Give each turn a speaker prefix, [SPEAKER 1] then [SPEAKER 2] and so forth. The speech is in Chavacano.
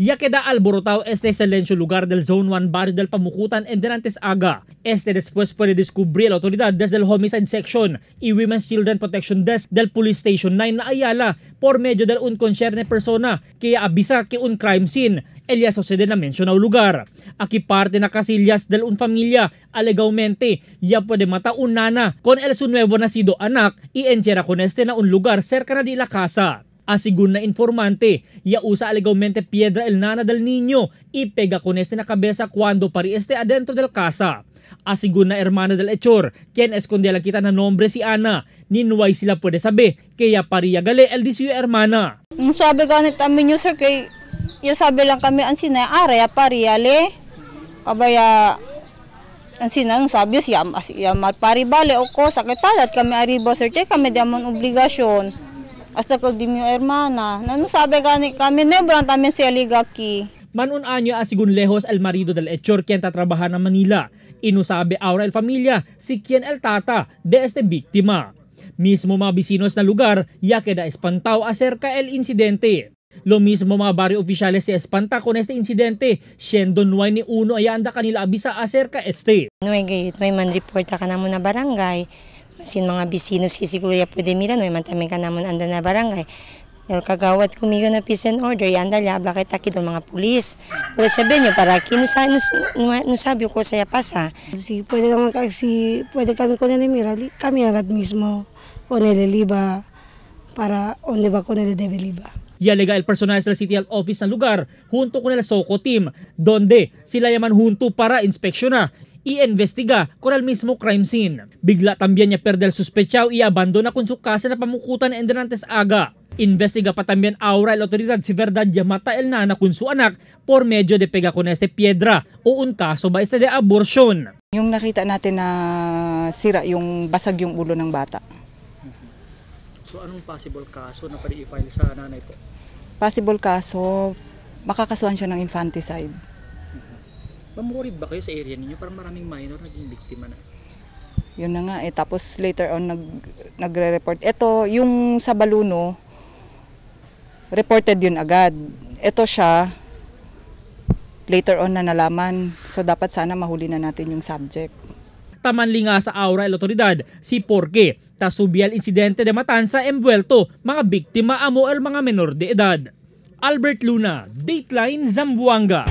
[SPEAKER 1] Ya queda alborotado este silencio lugar del Zone 1 barrio del Pamukutan en Denantes Aga. Este después puede descubrir la autoridad desde el Homicide Section y Women's Children Protection Desk del Police Station 9 na Ayala por medio del un concerne persona que avisa que un crime scene Elias sucede na mencionado lugar. Aquí parte na casillas del un familia alegadamente ya puede mata un nana con el su nuevo nacido anak y entierra con este na un lugar cerca na de la casa. Asigun na informante, ya usa alegadamente piedra el nana del niño y pega con este na cabeza cuando pari este adentro del casa. Asigun na hermana del hechor, quien escondía la kita na nombre si Ana, ni nuay sila puede saber que ya paria gale el di su hermana.
[SPEAKER 2] Sabi ganit amin nyo sir, kay ya sabi lang kami ang sinay area pariale. Kabaya ang sinay sabi siya siya malparibale o ko sakit palat kami aribo sir, kay kami di amon obligasyon. Hasta ko di mi hermana. Nano sabi gani kami nebran tamen siya ligaki.
[SPEAKER 1] Manun año asigun lejos el marido del hechor quien tatrabaja na Manila. Inusabe ahora el familia si quien el tata de este víctima. Mismo mga bisinos na lugar ya queda espantado acerca el incidente. Lo mismo mga barrio oficiales se espanta con este incidente, siendo no hay ni uno ay anda kanila abisa acerca este.
[SPEAKER 3] No hay gayut, may man reporta ka namo na barangay. Masin mga bisinos siguro ya pwede mira, no hay man tamen ka namon anda na barangay. El kagawad kumigo na peace and order, anda habla kay taki do mga pulis. Pero sabi niyo para kinusa no sabi ko saya pasa.
[SPEAKER 4] Si pwede naman kasi pwede kami con el mira, kami agad mismo con el liba para onde va con el debe liba.
[SPEAKER 1] Yalega el personal sa City Health Office ng lugar junto con el SOCO team, donde sila yaman junto para inspeksyonar y investiga con el mismo crime scene. Bigla también niya pierde el sospechado y abandona con su casa na pamukutan en Denantes Aga. Investiga pa también ahora la autoridad si verdad ya mata el nana con su anak por medio de pega con este piedra o un kaso ba este de abortion.
[SPEAKER 5] Yung nakita natin na sira yung basag yung ulo ng bata.
[SPEAKER 6] So anong possible kaso na pwede i-file sa nanay po?
[SPEAKER 5] Possible kaso, makakasuhan siya ng infanticide.
[SPEAKER 6] Ma'am, worried ba kayo sa area ninyo? Parang maraming minor naging biktima na.
[SPEAKER 5] Yun na nga eh. Tapos later on nagre-report. Ito, yung sa Baluno, reported yun agad. Ito siya, later on na nalaman. So dapat sana mahuli na natin yung subject.
[SPEAKER 1] Tamanli nga sa aura el otoridad si Porke tasubial insidente de matanza envuelto mga biktima amo el mga menor de edad. Albert Luna, Dateline Zamboanga.